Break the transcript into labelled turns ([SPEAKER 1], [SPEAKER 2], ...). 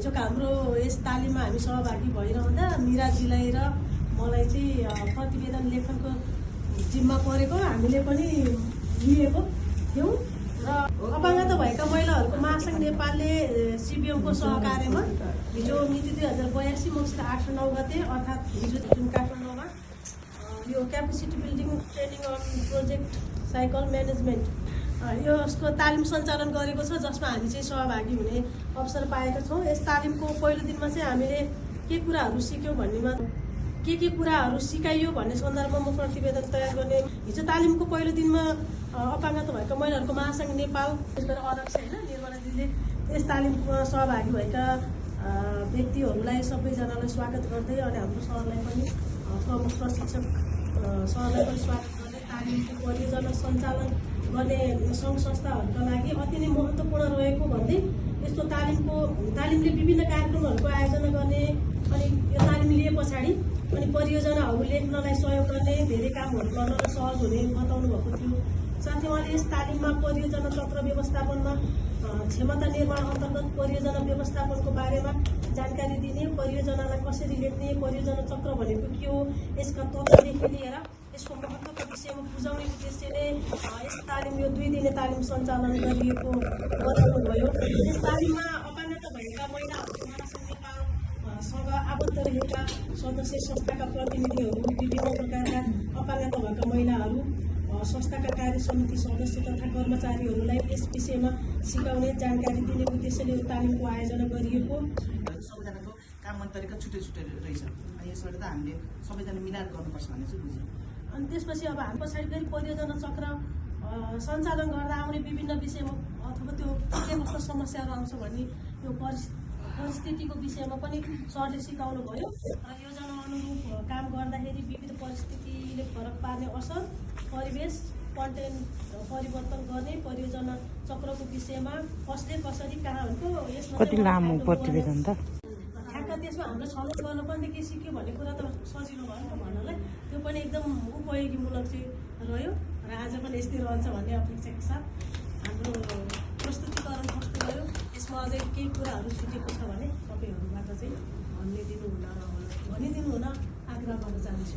[SPEAKER 1] हिजोको हाम्रो यस तालिममा हामी सहभागी भइरहँदा मिराजीलाई र मलाई चाहिँ प्रतिवेदन लेखनको जिम्मा परेको हामीले पनि लिएको थियौँ र अपाङ्गता भएका महिलाहरूको महासङ्घ नेपालले सिबिएमको सहकार्यमा हिजो मिति 2082 मङ्सिर 8 र 9 गते अर्थात् हिजो जुन काठमाडौँमा यो capacity building training on project cycle management यसको तालिम सञ्चालन गरेको छ, जसमा हामी चाहिँ सहभागी हुने अवसर पाएका छौँ। यस तालिमको पहिलो दिनमा चाहिँ हामीले के कुराहरू सिक्यौँ भन्नेमा के कुराहरू सिकाइयो भन्ने सन्दर्भमा म प्रतिवेदन तयार गर्ने। हिजो तालिमको पहिलो दिनमा अपाङ्गता भएका महिलाहरूको महासङ्घ नेपाल अध्यक्ष होइन निर्मला दिदीले यस तालिममा सहभागी भएका व्यक्तिहरूलाई सबैजनालाई स्वागत गर्दै अनि हाम्रो सहरलाई पनि प्रमुख प्रशिक्षक सहरलाई पनि स्वागत गर्दै तालिमको परियोजना सञ्चालन गर्ने सङ्घ संस्थाहरूका लागि अति नै महत्त्वपूर्ण रहेको भन्दै यस्तो तालिमले विभिन्न कार्यक्रमहरूको आयोजना गर्ने अनि यो तालिम लिए पछाडि अनि परियोजनाहरू लेख्नलाई सहयोग गर्ने धेरै कामहरू गर्नलाई सहज हुने बताउनु भएको थियो। साथै उहाँले यस तालिममा परियोजना चक्र व्यवस्थापनमा क्षमता निर्माण अन्तर्गत परियोजना व्यवस्थापनको बारेमा जानकारी दिने, परियोजनालाई कसरी लेख्ने, परियोजना चक्र भनेको के हो, यसका तत्त्वदेखि लिएर यसको महत्त्वको विषयमा बुझाउने उद्देश्यले यस तालिम यो 2 दिने तालिम सञ्चालन गरिएको बताउनुभयो। यस तालिममा अपाङ्गता भएका महिलाहरूको महासङ्घ नेपालसँग आबद्ध रहेका सदस्य संस्थाका प्रतिनिधिहरू, विभिन्न प्रकारका अपाङ्गता भएका महिलाहरू, संस्थाका कार्य समिति सदस्य तथा कर्मचारीहरूलाई यस विषयमा सिकाउने जानकारी दिने उद्देश्यले यो तालिमको आयोजना गरिएको।
[SPEAKER 2] सबैजनाको काम गर्ने तरिका छुट्टै रहेछ। यसबाट त हामीले सबैजना मिलाएर गर्नुपर्छ भन्ने चाहिँ बुझ्यौँ।
[SPEAKER 1] अनि त्यसपछि अब हामी पछाडि फेरि परियोजना चक्र सञ्चालन गर्दा आउने विभिन्न विषयमा अथवा त्यो के कस्तो समस्याहरू आउँछ भन्ने यो परिस्थितिको विषयमा पनि सरले सिकाउनु भयो र योजना अनुरूप काम गर्दाखेरि विविध परिस्थितिले फरक पार्ने असर, परिवेश, कन्टेन्ट परिवर्तन गर्ने, परियोजना चक्रको विषयमा कसले कसरी कहाँको यसमा
[SPEAKER 3] लामो प्रतिवेदन त
[SPEAKER 1] त्यसमा हामीले छनौट गर्न पनि के सिक्यो भन्ने कुरा त सजिलो भयो नि त भन्नलाई। त्यो पनि एकदम उपयोगीमूलक चाहिँ रह्यो र आज पनि यस्तै रहन्छ भन्ने अपेक्षाका साथ हाम्रो प्रस्तुतिकरण कस्तो रह्यो, यसमा अझै केही कुराहरू छुटेको छ भने तपाईँहरूबाट चाहिँ भनिदिनु हुन आग्रह गर्न चाहन्छु।